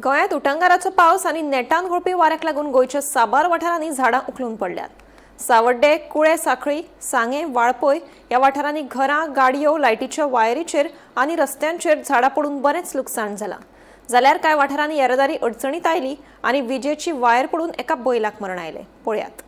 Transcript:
गोंयांत उटंगाराचो पावस आनी नेटान घोळपी वाऱ्याक लागून गोंयच्या साबार वाठारांनी झाडां उखलून पडल्यात. सावड्डे, कुळे, साखळी, सांगें, वाळपय ह्या वाठारांनी घरां, गाडयो, लायटीच्या वायरीचेर आनी रस्त्यांचेर झाडां पडून बरेंच लुकसाण जालां. जाल्यार कांय वाठारांनी येरादारी अडचणीत आयली आनी विजेची वायर पडून एका बैलाक मरण आयलें. पळयात.